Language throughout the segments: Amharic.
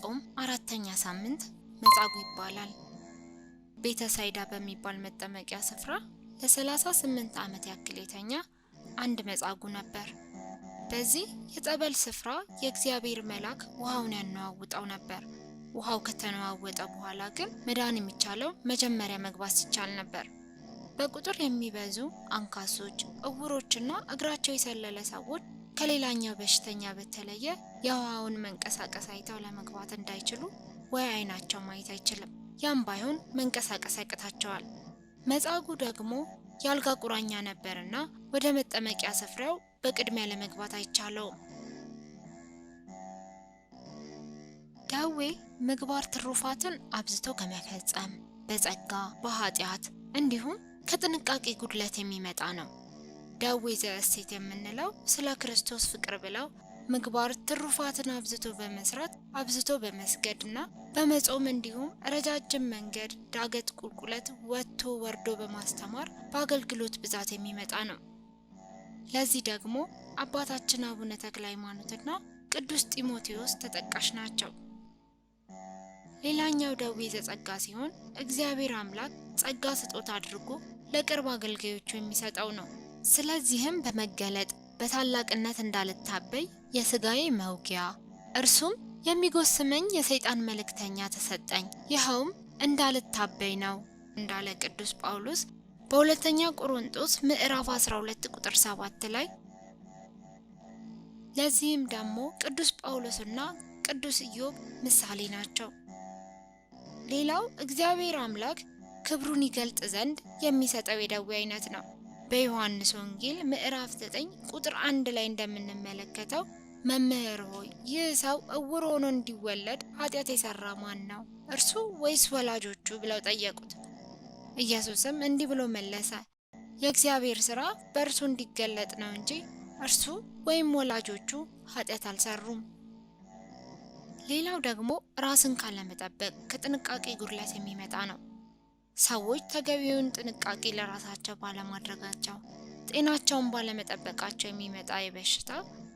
ጾም አራተኛ ሳምንት መጻጉዕ ይባላል። ቤተሳይዳ በሚባል መጠመቂያ ስፍራ ለ38 ዓመት ያክል የተኛ አንድ መጻጉዕ ነበር። በዚህ የጸበል ስፍራ የእግዚአብሔር መልአክ ውሃውን ያነዋውጠው ነበር። ውሃው ከተነዋወጠ በኋላ ግን መዳን የሚቻለው መጀመሪያ መግባት ሲቻል ነበር። በቁጥር የሚበዙ አንካሶች፣ እውሮችና እግራቸው የሰለለ ሰዎች ከሌላኛው በሽተኛ በተለየ የውሃውን መንቀሳቀስ አይተው ለመግባት እንዳይችሉ ወይ አይናቸው ማየት አይችልም። ያም ባይሆን መንቀሳቀስ ያቅታቸዋል። መጻጉዕ ደግሞ የአልጋ ቁራኛ ነበርና ወደ መጠመቂያ ስፍራው በቅድሚያ ለመግባት አይቻለውም። ደዌ ምግባር ትሩፋትን አብዝቶ ከመፈጸም በጸጋ በኃጢአት እንዲሁም ከጥንቃቄ ጉድለት የሚመጣ ነው። ደዌ ዘእሴት የምንለው ስለ ክርስቶስ ፍቅር ብለው ምግባር ትሩፋትን አብዝቶ በመስራት አብዝቶ በመስገድና በመጾም እንዲሁም ረጃጅም መንገድ ዳገት ቁልቁለት ወጥቶ ወርዶ በማስተማር በአገልግሎት ብዛት የሚመጣ ነው። ለዚህ ደግሞ አባታችን አቡነ ተክለ ሃይማኖትና ቅዱስ ጢሞቴዎስ ተጠቃሽ ናቸው። ሌላኛው ደዌ ዘጸጋ ሲሆን እግዚአብሔር አምላክ ጸጋ ስጦታ አድርጎ ለቅርብ አገልጋዮቹ የሚሰጠው ነው። ስለዚህም በመገለጥ በታላቅነት እንዳልታበይ የስጋዬ መውጊያ እርሱም የሚጎስመኝ የሰይጣን መልእክተኛ ተሰጠኝ፣ ይኸውም እንዳልታበይ ነው እንዳለ ቅዱስ ጳውሎስ በሁለተኛ ቆሮንጦስ ምዕራፍ 12 ቁጥር 7 ላይ። ለዚህም ደግሞ ቅዱስ ጳውሎስና ቅዱስ ኢዮብ ምሳሌ ናቸው። ሌላው እግዚአብሔር አምላክ ክብሩን ይገልጥ ዘንድ የሚሰጠው የደዌ አይነት ነው። በዮሐንስ ወንጌል ምዕራፍ 9 ቁጥር 1 ላይ እንደምንመለከተው መምህር ሆይ፣ ይህ ሰው እውር ሆኖ እንዲወለድ ኃጢአት የሰራ ማን ነው? እርሱ ወይስ ወላጆቹ? ብለው ጠየቁት። ኢየሱስም እንዲህ ብሎ መለሰ፣ የእግዚአብሔር ሥራ በእርሱ እንዲገለጥ ነው እንጂ እርሱ ወይም ወላጆቹ ኃጢአት አልሰሩም። ሌላው ደግሞ ራስን ካለመጠበቅ ከጥንቃቄ ጉድለት የሚመጣ ነው። ሰዎች ተገቢውን ጥንቃቄ ለራሳቸው ባለማድረጋቸው፣ ጤናቸውን ባለመጠበቃቸው የሚመጣ የበሽታ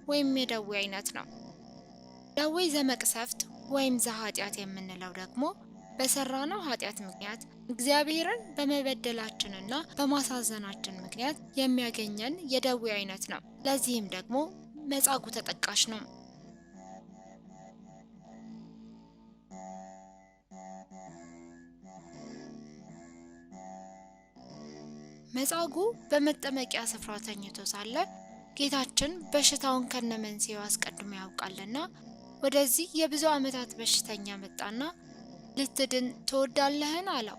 ወይም የደዌ አይነት ነው። ደዌ ዘመቅሰፍት ወይም ዘኃጢአት የምንለው ደግሞ በሰራነው ኃጢአት ምክንያት እግዚአብሔርን በመበደላችንና በማሳዘናችን ምክንያት የሚያገኘን የደዌ አይነት ነው። ለዚህም ደግሞ መጻጉዕ ተጠቃሽ ነው። መጻጉዕ በመጠመቂያ ስፍራ ተኝቶ ሳለ ጌታችን በሽታውን ከነመንስኤው አስቀድሞ ያውቃልና ወደዚህ የብዙ ዓመታት በሽተኛ መጣና ልትድን ትወዳለህን? አለው።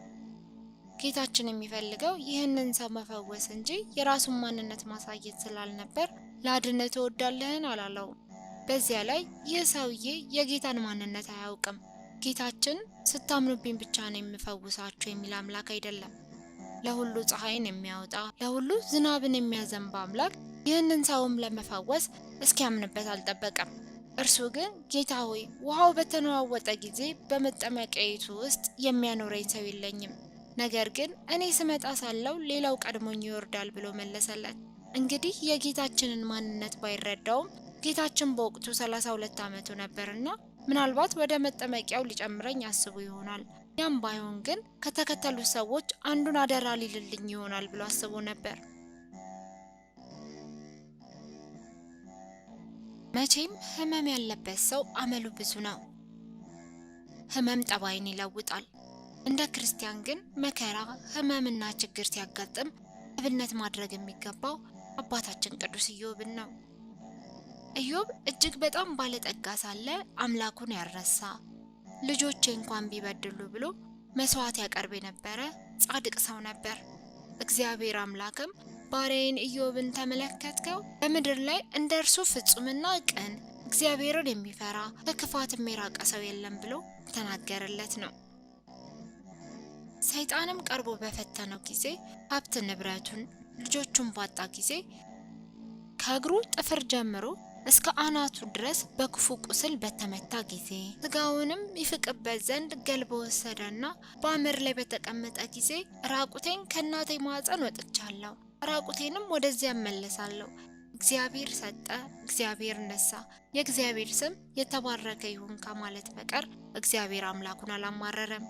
ጌታችን የሚፈልገው ይህንን ሰው መፈወስ እንጂ የራሱን ማንነት ማሳየት ስላልነበር ላድንህ ትወዳለህን? አላለውም። በዚያ ላይ ይህ ሰውዬ የጌታን ማንነት አያውቅም። ጌታችን ስታምኑብኝ ብቻ ነው የምፈውሳችሁ የሚል አምላክ አይደለም። ለሁሉ ፀሐይን የሚያወጣ፣ ለሁሉ ዝናብን የሚያዘንብ አምላክ ይህንን ሰውም ለመፈወስ እስኪያምንበት አልጠበቀም። እርሱ ግን ጌታ ሆይ፣ ውሃው በተነዋወጠ ጊዜ በመጠመቂያይቱ ውስጥ የሚያኖረኝ ሰው የለኝም፣ ነገር ግን እኔ ስመጣ ሳለው ሌላው ቀድሞኝ ይወርዳል ብሎ መለሰለት። እንግዲህ የጌታችንን ማንነት ባይረዳውም ጌታችን በወቅቱ 32 ዓመቱ ነበርና ምናልባት ወደ መጠመቂያው ሊጨምረኝ አስቡ ይሆናል። ያም ባይሆን ግን ከተከተሉት ሰዎች አንዱን አደራ ሊልልኝ ይሆናል ብሎ አስቦ ነበር። መቼም ህመም ያለበት ሰው አመሉ ብዙ ነው። ህመም ጠባይን ይለውጣል። እንደ ክርስቲያን ግን መከራ፣ ህመምና ችግር ሲያጋጥም አብነት ማድረግ የሚገባው አባታችን ቅዱስ ኢዮብን ነው። ኢዮብ እጅግ በጣም ባለጠጋ ሳለ አምላኩን ያልረሳ፣ ልጆቼ እንኳን ቢበድሉ ብሎ መስዋዕት ያቀርብ የነበረ ጻድቅ ሰው ነበር። እግዚአብሔር አምላክም ባሪያዬን ኢዮብን ተመለከትከው? በምድር ላይ እንደ እርሱ ፍጹምና ቅን፣ እግዚአብሔርን የሚፈራ፣ ከክፋትም የራቀ ሰው የለም ብሎ ተናገረለት ነው። ሰይጣንም ቀርቦ በፈተነው ጊዜ ሀብት ንብረቱን ልጆቹን ባጣ ጊዜ ከእግሩ ጥፍር ጀምሮ እስከ አናቱ ድረስ በክፉ ቁስል በተመታ ጊዜ ስጋውንም ይፍቅበት ዘንድ ገል በወሰደና በአመድ ላይ በተቀመጠ ጊዜ ራቁቴን ከእናቴ ማኅፀን ወጥቻለሁ፣ ራቁቴንም ወደዚያ እመለሳለሁ፣ እግዚአብሔር ሰጠ፣ እግዚአብሔር ነሳ፣ የእግዚአብሔር ስም የተባረከ ይሁን ከማለት በቀር እግዚአብሔር አምላኩን አላማረረም።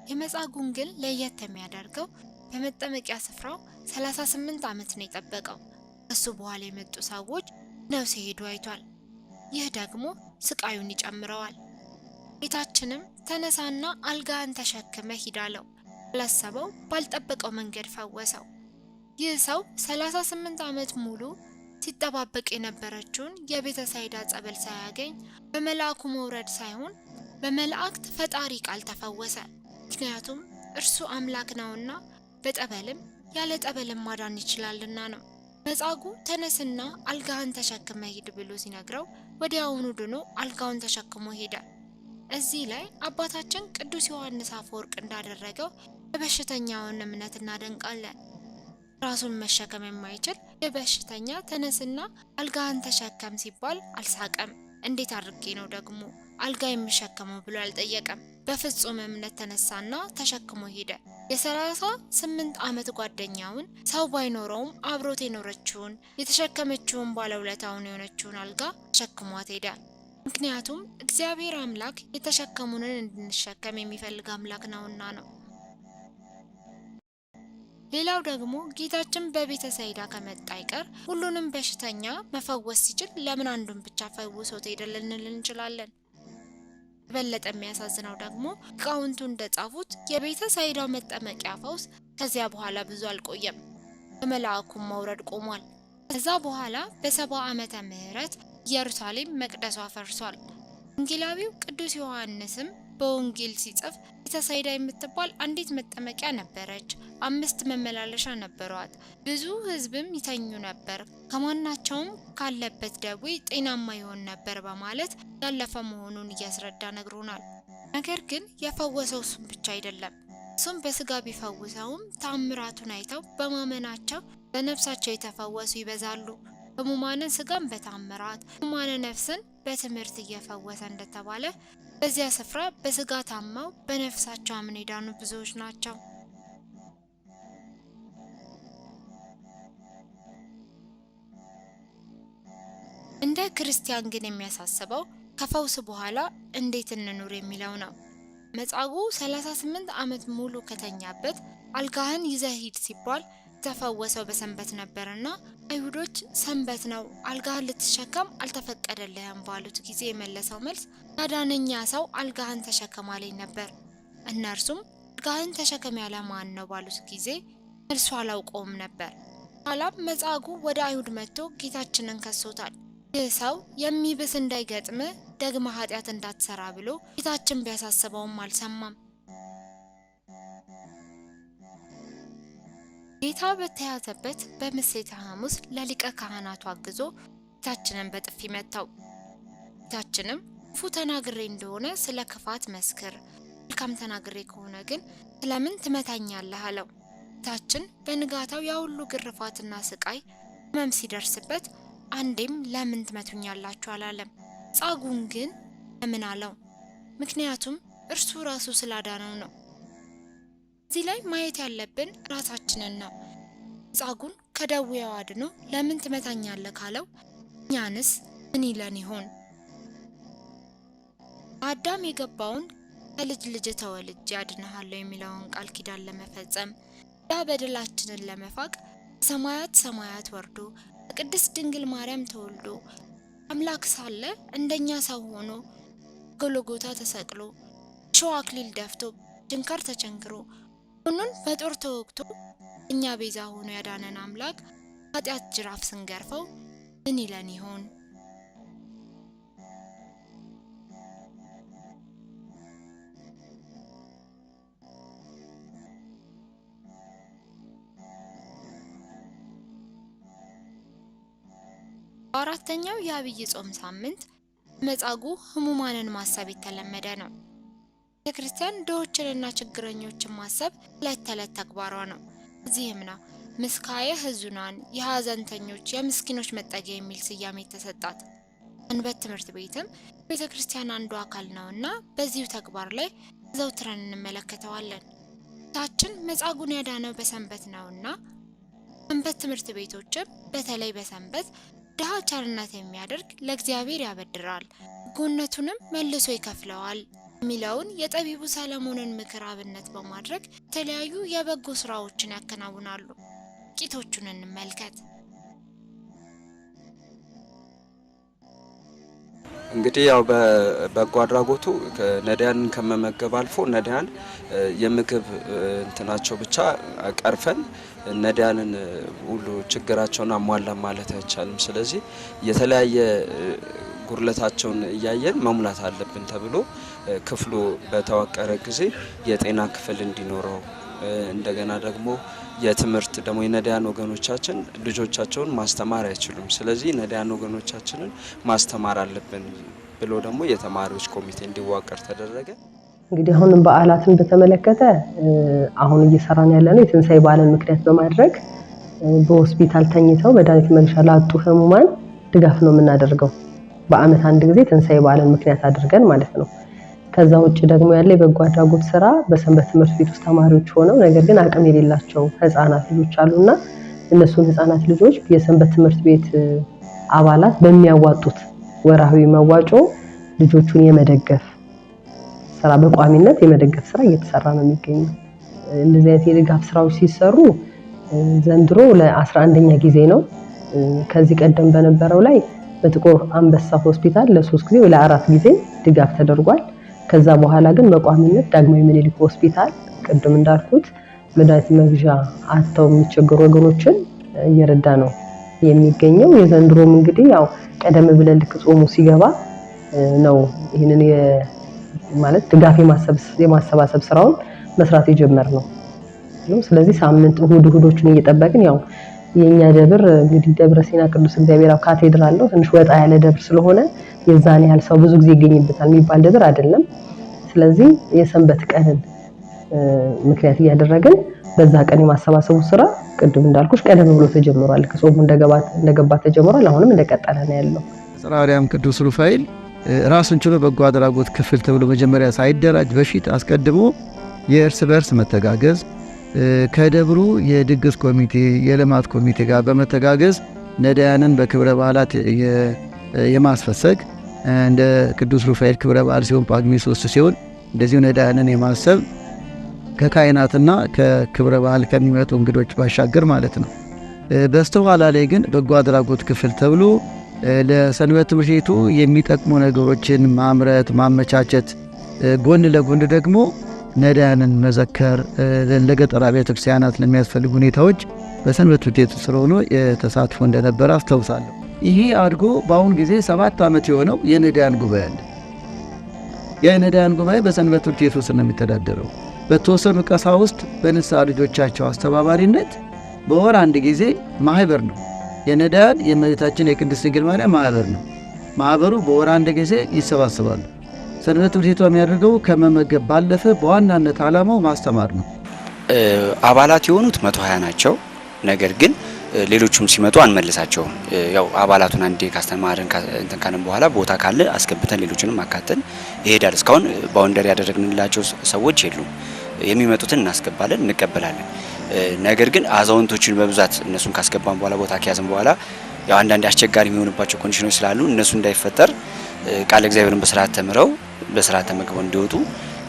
የመጻጉዕን ግን ለየት የሚያደርገው በመጠመቂያ ስፍራው 38 ዓመት ነው የጠበቀው። ከሱ በኋላ የመጡ ሰዎች ነው ሲሄዱ አይቷል። ይህ ደግሞ ስቃዩን ይጨምረዋል። ጌታችንም ተነሳና አልጋህን ተሸክመ ሂድ አለው። ባላሰበው ባልጠበቀው መንገድ ፈወሰው። ይህ ሰው 38 ዓመት ሙሉ ሲጠባበቅ የነበረችውን የቤተ ሳይዳ ጸበል ሳያገኝ በመልአኩ መውረድ ሳይሆን በመላእክት ፈጣሪ ቃል ተፈወሰ። ምክንያቱም እርሱ አምላክ ነውና በጠበልም ያለ ጠበልም ማዳን ይችላልና ነው። መጻጉዕ ተነስና አልጋህን ተሸክመ ሂድ ብሎ ሲነግረው ወዲያውኑ ድኖ አልጋውን ተሸክሞ ሄደ። እዚህ ላይ አባታችን ቅዱስ ዮሐንስ አፈወርቅ እንዳደረገው የበሽተኛውን እምነት እናደንቃለን። ራሱን መሸከም የማይችል የበሽተኛ ተነስና አልጋህን ተሸከም ሲባል አልሳቀም። እንዴት አድርጌ ነው ደግሞ አልጋ የምሸከመው ብሎ አልጠየቀም። በፍጹም እምነት ተነሳና ተሸክሞ ሄደ። የ38 ዓመት ጓደኛውን ሰው ባይኖረውም አብሮት የኖረችውን የተሸከመችውን ባለውለታውን የሆነችውን አልጋ ተሸክሟት ሄደ። ምክንያቱም እግዚአብሔር አምላክ የተሸከሙንን እንድንሸከም የሚፈልግ አምላክ ነውና ነው። ሌላው ደግሞ ጌታችን በቤተ ሳይዳ ከመጣ አይቀር ሁሉንም በሽተኛ መፈወስ ሲችል ለምን አንዱን ብቻ ፈውሶት ሄደ ልንል እንችላለን። የበለጠ የሚያሳዝነው ደግሞ ሊቃውንቱ እንደጻፉት የቤተ ሳይዳው መጠመቂያ ፈውስ ከዚያ በኋላ ብዙ አልቆየም። የመልአኩም መውረድ ቆሟል። ከዛ በኋላ በ70 ዓመተ ምህረት ኢየሩሳሌም መቅደሷ ፈርሷል። ወንጌላዊው ቅዱስ ዮሐንስም በወንጌል ሲጽፍ ቤተ ሳይዳ የምትባል አንዲት መጠመቂያ ነበረች። 5 መመላለሻ ነበሯት። ብዙ ሕዝብም ይተኙ ነበር፣ ከማናቸውም ካለበት ደዌ ጤናማ ይሆን ነበር በማለት ያለፈ መሆኑን እያስረዳ ነግሮናል። ነገር ግን የፈወሰው እሱም ብቻ አይደለም። እሱም በስጋ ቢፈውሰውም ታምራቱን አይተው በማመናቸው በነፍሳቸው የተፈወሱ ይበዛሉ። ሕሙማንን ስጋን በታምራት ሕሙማነ ነፍስን በትምህርት እየፈወሰ እንደተባለ በዚያ ስፍራ በስጋ ታመው በነፍሳቸው አምነው የዳኑ ብዙዎች ናቸው። እንደ ክርስቲያን ግን የሚያሳስበው ከፈውስ በኋላ እንዴት እንኑር የሚለው ነው። መጻጉዕ 38 ዓመት ሙሉ ከተኛበት አልጋህን ይዘህ ሂድ ሲባል ተፈወሰው በሰንበት ነበርና አይሁዶች ሰንበት ነው አልጋህን ልትሸከም አልተፈቀደልህም ባሉት ጊዜ የመለሰው መልስ ያዳነኛ ሰው አልጋህን ተሸከም አለኝ ነበር። እነርሱም አልጋህን ተሸከም ያለ ማን ነው ባሉት ጊዜ መልሱ አላውቀውም ነበር። ኋላም መጻጉዕ ወደ አይሁድ መጥቶ ጌታችንን ከሶታል። ይህ ሰው የሚብስ እንዳይገጥም ደግመ ኃጢአት እንዳትሰራ ብሎ ጌታችን ቢያሳስበውም አልሰማም። ጌታ በተያዘበት በምሴተ ሐሙስ ለሊቀ ካህናቱ አግዞ ጌታችንን በጥፊ መታው። ጌታችንም ክፉ ተናግሬ እንደሆነ ስለ ክፋት መስክር፣ መልካም ተናግሬ ከሆነ ግን ስለምን ትመታኛለህ አለው። ጌታችን በንጋታው ያ ሁሉ ግርፋትና ስቃይ ሕመም ሲደርስበት አንዴም ለምን ትመቱኛላችሁ አላለም። ጻጉን ግን ለምን አለው። ምክንያቱም እርሱ ራሱ ስላዳነው ነው። እዚህ ላይ ማየት ያለብን ራሳችንን ነው። ጻጉን ከደዌው አድኖ ለምን ትመታኛለህ ካለው እኛንስ ምን ይለን ይሆን? አዳም የገባውን ከልጅ ልጅ ተወልጄ አድንሃለሁ የሚለውን ቃል ኪዳን ለመፈጸም ያ በደላችንን ለመፋቅ ሰማያት ሰማያት ወርዶ ቅድስት ድንግል ማርያም ተወልዶ አምላክ ሳለ እንደኛ ሰው ሆኖ ጎልጎታ ተሰቅሎ ሸዋ አክሊል ደፍቶ ችንካር ተቸንክሮ ጎኑን በጦር ተወግቶ እኛ ቤዛ ሆኖ ያዳነን አምላክ ኃጢአት ጅራፍ ስንገርፈው ምን ይለን ይሆን? በአራተኛው የአብይ ጾም ሳምንት መጻጉዕ ሕሙማንን ማሰብ የተለመደ ነው። ቤተክርስቲያን ድሆችንና ችግረኞችን ማሰብ ዕለት ተዕለት ተግባሯ ነው። እዚህም ነው ምስካየ ሕዙናን የሀዘንተኞች የምስኪኖች መጠጊያ የሚል ስያሜ የተሰጣት። ሰንበት ትምህርት ቤትም ቤተ ክርስቲያን አንዱ አካል ነውና በዚሁ ተግባር ላይ ዘውትረን እንመለከተዋለን። ታችን መጻጉዕን ያዳነው በሰንበት ነውና ሰንበት ትምህርት ቤቶችም በተለይ በሰንበት ለድሃ ቸርነት የሚያደርግ ለእግዚአብሔር ያበድራል፣ በጎነቱንም መልሶ ይከፍለዋል የሚለውን የጠቢቡ ሰለሞንን ምክር አብነት በማድረግ የተለያዩ የበጎ ስራዎችን ያከናውናሉ። ጥቂቶቹን እንመልከት። እንግዲህ ያው በበጎ አድራጎቱ ነዳያንን ከመመገብ አልፎ ነዳያን የምግብ እንትናቸው ብቻ ቀርፈን ነዳያንን ሁሉ ችግራቸውን አሟላ ማለት አይቻልም። ስለዚህ የተለያየ ጉድለታቸውን እያየን መሙላት አለብን ተብሎ ክፍሉ በተዋቀረ ጊዜ የጤና ክፍል እንዲኖረው፣ እንደገና ደግሞ የትምህርት ደግሞ የነዳያን ወገኖቻችን ልጆቻቸውን ማስተማር አይችሉም። ስለዚህ ነዳያን ወገኖቻችንን ማስተማር አለብን ብሎ ደግሞ የተማሪዎች ኮሚቴ እንዲዋቀር ተደረገ። እንግዲህ አሁንም በዓላትን በተመለከተ አሁን እየሰራን ያለነው የትንሳኤ በዓልን ምክንያት በማድረግ በሆስፒታል ተኝተው መድኃኒት መግዣ ላጡ ህሙማን ድጋፍ ነው የምናደርገው። በአመት አንድ ጊዜ ትንሳኤ በዓልን ምክንያት አድርገን ማለት ነው። ከዛ ውጭ ደግሞ ያለ የበጎ አድራጎት ስራ በሰንበት ትምህርት ቤት ውስጥ ተማሪዎች ሆነው ነገር ግን አቅም የሌላቸው ህፃናት ልጆች አሉና እነሱን ህፃናት ልጆች የሰንበት ትምህርት ቤት አባላት በሚያዋጡት ወርሃዊ መዋጮ ልጆቹን የመደገፍ ስራ፣ በቋሚነት የመደገፍ ስራ እየተሰራ ነው የሚገኘው። እንደዚህ አይነት የድጋፍ ስራዎች ሲሰሩ ዘንድሮ ለ11ኛ ጊዜ ነው። ከዚህ ቀደም በነበረው ላይ በጥቁር አንበሳ ሆስፒታል ለ3 ጊዜ ወይ ለ4 ጊዜ ድጋፍ ተደርጓል። ከዛ በኋላ ግን በቋሚነት ዳግማዊ ምኒልክ ሆስፒታል ቅድም እንዳልኩት መድኃኒት መግዣ አጥተው የሚቸገሩ ወገኖችን እየረዳ ነው የሚገኘው። የዘንድሮም እንግዲህ ያው ቀደም ብለን ልክ ጾሙ ሲገባ ነው ይህንን ማለት ድጋፍ የማሰባሰብ ስራውን መስራት የጀመርነው። ስለዚህ ሳምንት እሁድ እሁዶችን እየጠበቅን፣ ያው የኛ ደብር እንግዲህ ደብረ ሲና ቅዱስ እግዚአብሔር አብ ካቴድራል ነው። ትንሽ ወጣ ያለ ደብር ስለሆነ የዛን ያህል ሰው ብዙ ጊዜ ይገኝበታል የሚባል ደብር አይደለም። ስለዚህ የሰንበት ቀንን ምክንያት እያደረግን በዛ ቀን የማሰባሰቡ ስራ ቅድም እንዳልኩሽ ቀደም ብሎ ተጀምሯል። ከጾሙ እንደገባ ተጀምሯል። አሁንም እንደቀጠለ ነው ያለው። ጽርሐ አርያም ቅዱስ ሩፋኤል ራሱን ችሎ በጎ አድራጎት ክፍል ተብሎ መጀመሪያ ሳይደራጅ በፊት አስቀድሞ የእርስ በእርስ መተጋገዝ ከደብሩ የድግስ ኮሚቴ፣ የልማት ኮሚቴ ጋር በመተጋገዝ ነዳያንን በክብረ በዓላት የማስፈሰግ፣ እንደ ቅዱስ ሩፋኤል ክብረ በዓል ሲሆን፣ ጳጉሜ 3 ሲሆን እንደዚሁ ነዳያንን የማሰብ ከካህናትና ከክብረ በዓል ከሚመጡ እንግዶች ባሻገር ማለት ነው። በስተኋላ ላይ ግን በጎ አድራጎት ክፍል ተብሎ ለሰንበት ትምህርት ቤቱ የሚጠቅሙ ነገሮችን ማምረት፣ ማመቻቸት፣ ጎን ለጎን ደግሞ ነዳያንን መዘከር፣ ለገጠር አብያተ ክርስቲያናት ለሚያስፈልጉ ሁኔታዎች በሰንበት ትምህርት ቤቱ ስር ሆኖ ተሳትፎ እንደነበረ አስታውሳለሁ። ይሄ አድጎ በአሁን ጊዜ 7 ዓመት የሆነው የነዳያን ጉባኤ አለ። የነዳያን ጉባኤ በሰንበት ትምህርት ቤቱ ስር ነው የሚተዳደረው። በተወሰኑ ቀሳውስት በንስሐ ልጆቻቸው አስተባባሪነት በወር አንድ ጊዜ ማህበር ነው። የነዳያን የእመቤታችን የቅድስት ድንግል ማርያም ማህበር ነው። ማህበሩ በወር አንድ ጊዜ ይሰባሰባሉ። ሰንበት ትምህርት ቤቱ የሚያደርገው ከመመገብ ባለፈ በዋናነት ዓላማው ማስተማር ነው። አባላት የሆኑት 120 ናቸው። ነገር ግን ሌሎቹም ሲመጡ አንመልሳቸውም። ያው አባላቱን አንዴ ካስተማርን፣ እንትን ካልን በኋላ ቦታ ካለ አስገብተን ሌሎችንም አካተን ይሄዳል። እስካሁን boundary ያደረግንላቸው ሰዎች የሉም። የሚመጡትን እናስገባለን፣ እንቀበላለን። ነገር ግን አዛውንቶችን በብዛት እነሱን ካስገባን በኋላ፣ ቦታ ከያዝን በኋላ ያው አንዳንድ አስቸጋሪ የሚሆንባቸው condition ኖች ስላሉ እነሱ እንዳይፈጠር ቃለ እግዚአብሔርን በስርዓት ተምረው በስርዓት ተመግበው እንዲወጡ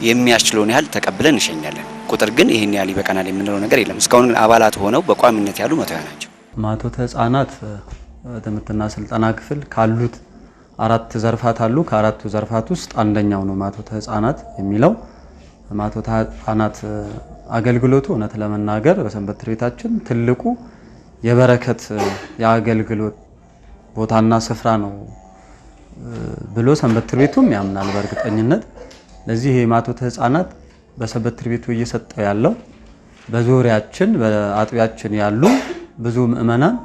የሚያስችለውን ያህል ተቀብለን እንሸኛለን። ቁጥር ግን ይህን ያህል ይበቃናል የምንለው ነገር የለም። እስካሁን ግን አባላት ሆነው በቋሚነት ያሉ 120 ናቸው። ማኅቶተ ሕፃናት ትምህርትና ስልጠና ክፍል ካሉት አራት ዘርፋት አሉ። ከአራቱ ዘርፋት ውስጥ አንደኛው ነው ማኅቶተ ሕፃናት የሚለው። ማኅቶተ ሕፃናት አገልግሎቱ እውነት ለመናገር በሰንበት ትምህርት ቤታችን ትልቁ የበረከት የአገልግሎት ቦታና ስፍራ ነው ብሎ ሰንበት ትምህርት ቤቱም ያምናል በእርግጠኝነት። ለዚህ የማኅቶተ ሕፃናት በሰንበት ትምህርት ቤቱ እየሰጠው ያለው በዙሪያችን በአጥቢያችን ያሉ ብዙ ምእመናን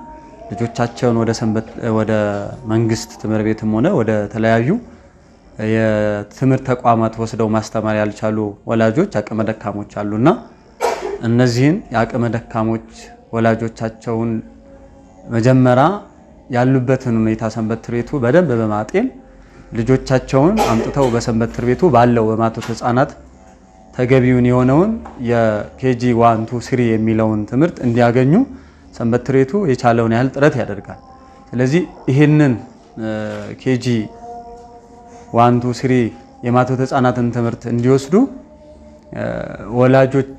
ልጆቻቸውን ወደ ሰንበት ወደ መንግስት ትምህርት ቤትም ሆነ ወደ ተለያዩ የትምህርት ተቋማት ወስደው ማስተማር ያልቻሉ ወላጆች፣ አቅመ ደካሞች አሉና እነዚህን የአቅመ ደካሞች ወላጆቻቸውን መጀመሪያ ያሉበትን ሁኔታ ሰንበት ትምህርት ቤቱ በደንብ በማጤን ልጆቻቸውን አምጥተው በሰንበት ትምህርት ቤቱ ባለው በማኅቶተ ሕፃናት ተገቢውን የሆነውን የ KG 1, 2, 3 የሚለውን ትምህርት እንዲያገኙ ሰንበት ትምህርት ቤቱ የቻለውን ያህል ጥረት ያደርጋል። ስለዚህ ስለዚህ ይህንን KG 1 2 3 የማኅቶተ ሕፃናትን ትምህርት እንዲወስዱ ወላጆች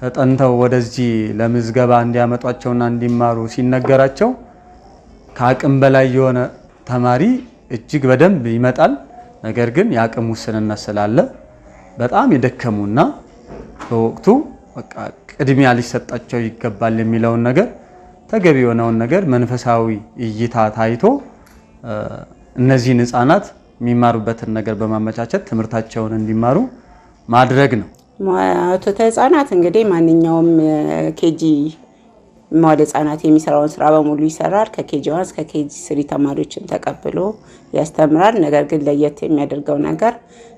ተጠንተው ወደዚህ ለምዝገባ እንዲያመጧቸውና እንዲማሩ ሲነገራቸው ከአቅም በላይ የሆነ ተማሪ እጅግ በደንብ ይመጣል። ነገር ግን የአቅም ውስንነት ስላለ በጣም የደከሙና በወቅቱ በቃ ቅድሚያ ሊሰጣቸው ይገባል የሚለውን ነገር ተገቢ የሆነውን ነገር መንፈሳዊ እይታ ታይቶ እነዚህን ሕፃናት የሚማሩበትን ነገር በማመቻቸት ትምህርታቸውን እንዲማሩ ማድረግ ነው። ማኅቶተ ሕፃናት እንግዲህ ማንኛውም KG መዋለ ሕፃናት የሚሰራውን ስራ በሙሉ ይሰራል። ከ KG 1 እስከ KG 3 ተማሪዎችን ተቀብሎ ያስተምራል። ነገር ግን ለየት የሚያደርገው ነገር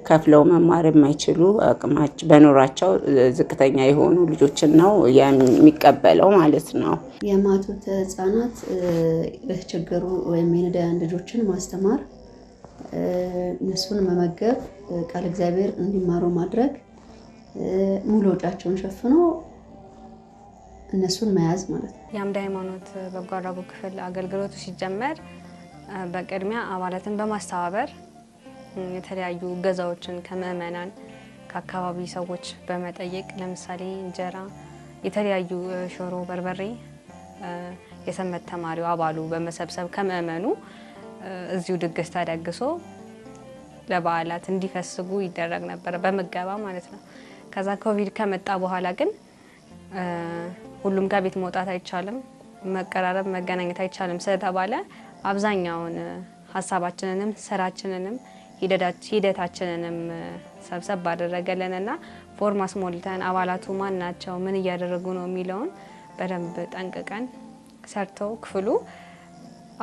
ከፍለው መማር የማይችሉ አቅማቸው በኑሯቸው ዝቅተኛ የሆኑ ልጆችን ነው የሚቀበለው ማለት ነው። የማኅቶተ ሕፃናት በተቸገሩ ወይም የነዳያን ልጆችን ማስተማር፣ እነሱን መመገብ፣ ቃለ እግዚአብሔር እንዲማሩ ማድረግ፣ ሙሉ ወጪያቸውን ሸፍኖ እነሱን መያዝ ማለት ነው። የአምደ ሃይማኖት በጎ አድራጎት ክፍል አገልግሎቱ ሲጀመር በቅድሚያ አባላትን በማስተባበር የተለያዩ እገዛዎችን ከምእመናን ከአካባቢ ሰዎች በመጠየቅ ለምሳሌ እንጀራ፣ የተለያዩ ሽሮ፣ በርበሬ የሰንበት ተማሪው አባሉ በመሰብሰብ ከምእመኑ እዚሁ ድግስ ተደግሶ ለበዓላት እንዲፈስጉ ይደረግ ነበር፣ በምገባ ማለት ነው። ከዛ ኮቪድ ከመጣ በኋላ ግን ሁሉም ከቤት መውጣት አይቻልም፣ መቀራረብ መገናኘት አይቻልም ስለተባለ አብዛኛውን ሀሳባችንንም ስራችንንም ሂደታችንንም ሰብሰብ ባደረገልንና ፎርም አስሞልተን አባላቱ ማን ናቸው፣ ምን እያደረጉ ነው የሚለውን በደንብ ጠንቅቀን ሰርተው ክፍሉ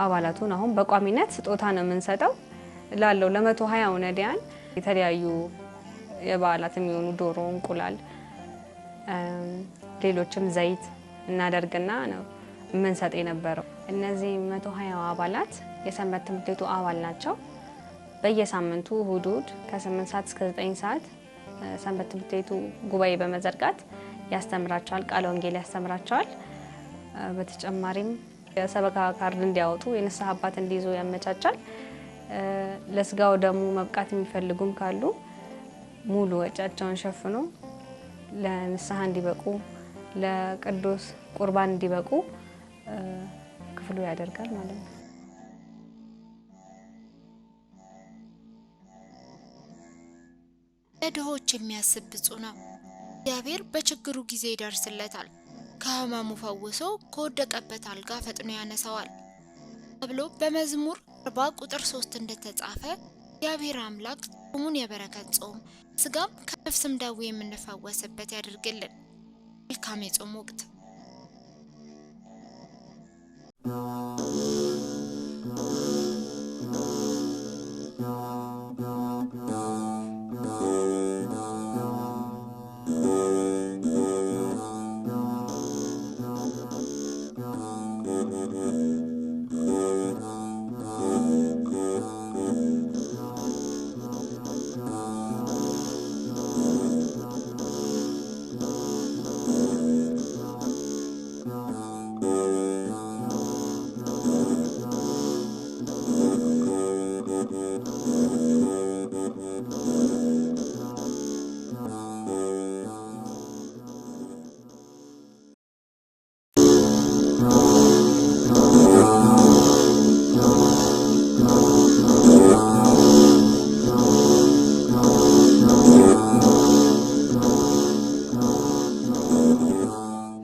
አባላቱን አሁን በቋሚነት ስጦታ ነው የምንሰጠው ላለው ለ120 ነዳያን የተለያዩ የበዓላት የሚሆኑ ዶሮ፣ እንቁላል፣ ሌሎችም ዘይት እናደርግና ነው የምንሰጥ የነበረው። እነዚህ 120 አባላት የሰንበት ትምህርት ቤቱ አባል ናቸው። በየሳምንቱ እሁድ እሁድ ከ8 ሰዓት እስከ 9 ሰዓት ሰንበት ትምህርት ቤቱ ጉባኤ በመዘርጋት ያስተምራቸዋል፣ ቃለ ወንጌል ያስተምራቸዋል። በተጨማሪም የሰበካ ካርድ እንዲያወጡ የንስሐ አባት እንዲይዙ ያመቻቻል። ለስጋው ደግሞ መብቃት የሚፈልጉም ካሉ ሙሉ ወጪያቸውን ሸፍኖ ለንስሐ እንዲበቁ ለቅዱስ ቁርባን እንዲበቁ ክፍሉ ያደርጋል ማለት ነው። ለድሆች የሚያስብ ብፁዕ ነው። እግዚአብሔር በችግሩ ጊዜ ይደርስለታል፣ ከሕመሙ ፈውሶ ከወደቀበት አልጋ ፈጥኖ ያነሳዋል ተብሎ በመዝሙር 40 ቁጥር 3 እንደተጻፈ እግዚአብሔር አምላክ ጾሙን የበረከት ጾም፣ ስጋም ከነፍስም ደዌ የምንፈወስበት ያድርግልን። መልካም የጾም ወቅት።